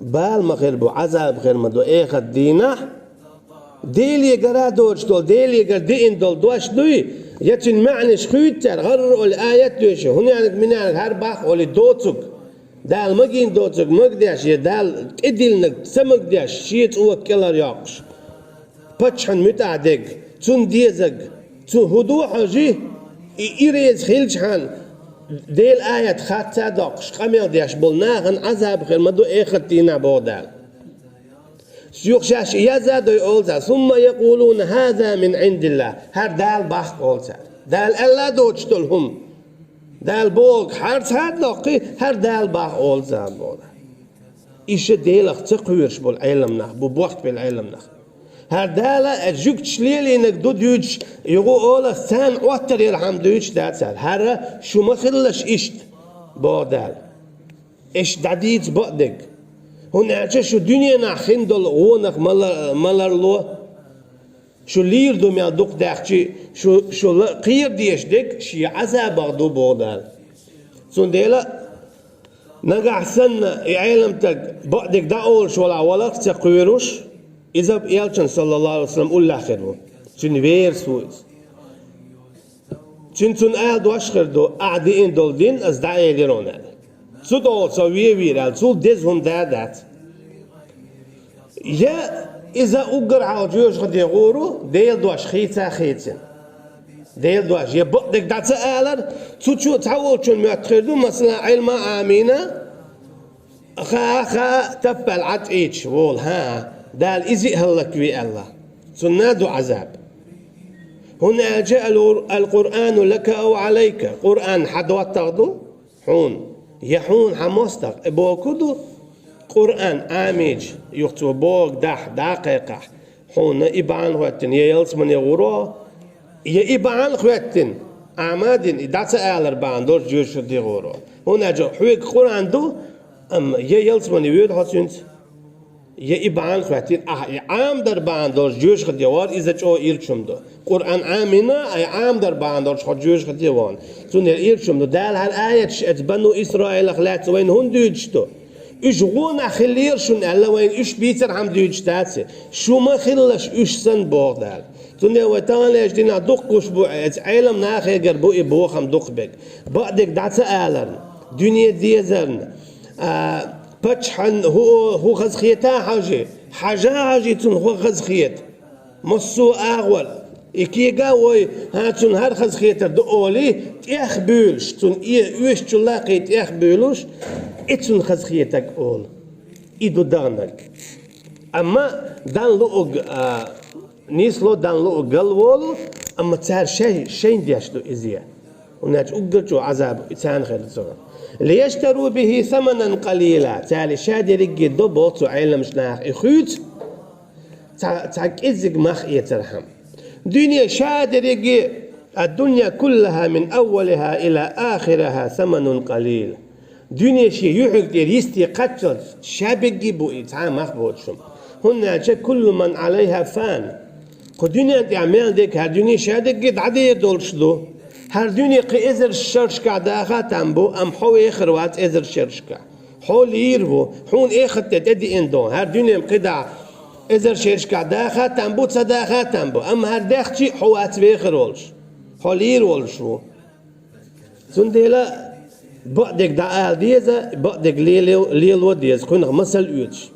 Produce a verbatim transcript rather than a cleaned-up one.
Бала ма хир бу, Ӏазаб хир ма ду эхарт дийнахь. Делегара доцуш долу, Делегара деана долу дош дуй, я цуьнан маьӀнаш хуьйцу цара, гӀарра олу аят доьшу, хӀунениг-минениг хӀара баккха олий доцург, Дала магийна доцург магадеш, я Дала тӀедиллинарг ца магадеш, шен цӀока кӀелхьарйоккхуш, паччахьан муьтӀахь дерг, цунна дезарг, цу хӀун ду хьожий, и иреза хилчхьана, Делан аят хатта а доккхуш, къамел деш болу нахана Ӏазаб хир ма ду эхарт дийнахь, боху Дала. Юха шаьш яза а дой олу цара: «Сумма якъулуна хаза мин Ӏиндиллахь». ХӀара Дала баккха олу цара. Дала аьлла а доцуш долу хӀума. Дала бохург хӀара цхьа а доккхий, хӀара Дала баккха олу цара, боху. Иштта Делах ца кхоьруш болу Ӏеламнах бу, бохкабелла Ӏеламнах. ХӀара Дала а жуьгташ лелийнарг ду дуьйцуш, юха олу ас, царна Ӏоттар ярхьама дуьйцуш дац цара. ХӀара шу ма хилалаш иштта, боху Дала. Иштта дӀадийца бакъдерг. ХӀунда аьлча шу дуьненахь хин долу гӀонах ма ла-, ма ларло. Шу лийр ду мел дукха даьхчи, шу, шу ла-, кхера дезаш дерг шен Ӏазабах ду, боху Дала. Цундела нагахь санна и Ӏеламстаг бакъдерг дӀаолуш валахь, валарх ца кхоьруш, иза элчан, саллаллаху Ӏалайхи ва саллам, уллехь хир ву. Цуьнан верас ву иза. Цуьнан цунна ала дош хир ду: «Ахьа деана долу дин ас дӀаэлира хьуна», – аьлла. Цу тӀехула со вен вийр аьлла, цул деза хӀума да а дац. Я иза уггар хьалха жоьжахате гӀур ву, Делан дош хийца а хийцина. Делан дош, я бакъдерг дӀа ца алар, цу чу цхьаволчун моьтту хир ду, масала, Ӏилма а Ӏамийна, хаа, хаа, таппаьлла Ӏад Ӏийча волу, хӀан, Дала иза а хӀаллакве аьлла. Цунна а ду Ӏазаб. ХӀунда аьлча ал-, ал-Къуръану лака ау Ӏалайка, Къуръан хьан доттагӀа ду, хьуна, я хьуна хьан мостагӀа, и бохург ду, Къуръан Ӏамийча, юха цо бохург дахь, дӀа а кхайкхахь, хьуна и бахьана хӀоьттина, я ялсамане гӀур ву, я и бахьана хӀоьттина, Ӏама а дина, и дӀа ца алар бахьана долуш жоьжахате гӀур ву. ХӀунда аьлча хьоьга Къуръан ду, амма я ялсамане воьду хьо цуьнца, я и бахьана хӀоьттина, ахьа и Ӏамадар бахьана долуш жоьжахате гӀур, иза чӀогӀа ирча хӀума ду. Къуръан Ӏамийна, ай Ӏамадар бахьана долуш хьо жоьжахате вахана. Цундела ирча хӀума ду. Дала хӀара аяташ эцу Бану Исраилах лаьцна вайна хӀунда дуьйцуш ду? Уьш гӀонах хиллера шуна аьлла, вайна уьш бийцархьама дуьйцуш дац. Шу ма хилалаш уьш санна, боху Дала. Цундела вай таханлерчу дийнахь дукха гуш бу, эцу Ӏелам нахегара бу и бохам дукха берг. Бакъдерг дӀа ца аларна, дуьне дезарна, а, паччахьан хӀу-, хӀу хазахета а хьожий, хьажа а хьожий цунна хӀу хазахета. Массо а агӀор, и кега а вой, хӀан, цунна хӀара хазахетар ду олий, тӀех буьйлуш, цунна э-, оьшучул а кхин тӀех буьйлуш, и цунна хазахетарг олу. И ду даханарг. Амма дан луург, а, нисло, дан луург галволу, амма цара шай-, шайн деш ду иза. ХӀунда аьлча уггар чӀогӀа Ӏазаб и царна хир ду цунах. «Лияштару бихи саманан къалила». Цара и ша дерриге до боху цу Ӏеламчу наха и хуьйцу, цхьа, цхьа кӀеззиг мах эцархьама. Дуьне ша дерриге, «Ад-дунья куллаха мин аввалиха ила ахирихӀа саманун къалил». Дуьне шен юьхьиг тӀера йисте кхаччалц ша бегги бу и цхьа мах боцуш хӀума. ХӀунда аьлча куллу ман Ӏалайха фан. Кху дуьнен тӀехь мел дерг, хӀара дуьне ша дерриге дӀадер долуш ду. ХӀара дуьне кхин эзар шерашкахь даха а там бу, амма хьо вехар вац эзар шерашкахь. Хьо лийр ву, хьуна эхарт де тӀедеана ду. ХӀара дуьне кхидӀа эзар шерашкахь даха а там бу, ца даха а там бу. Амма хӀара даьхчи а хьо вац вехар волуш. Хьо лийр волуш ву. Цундела бакъдерг дӀаала деза, бакъдерг лело-, лело деза, кхуьнах масал оьцуш.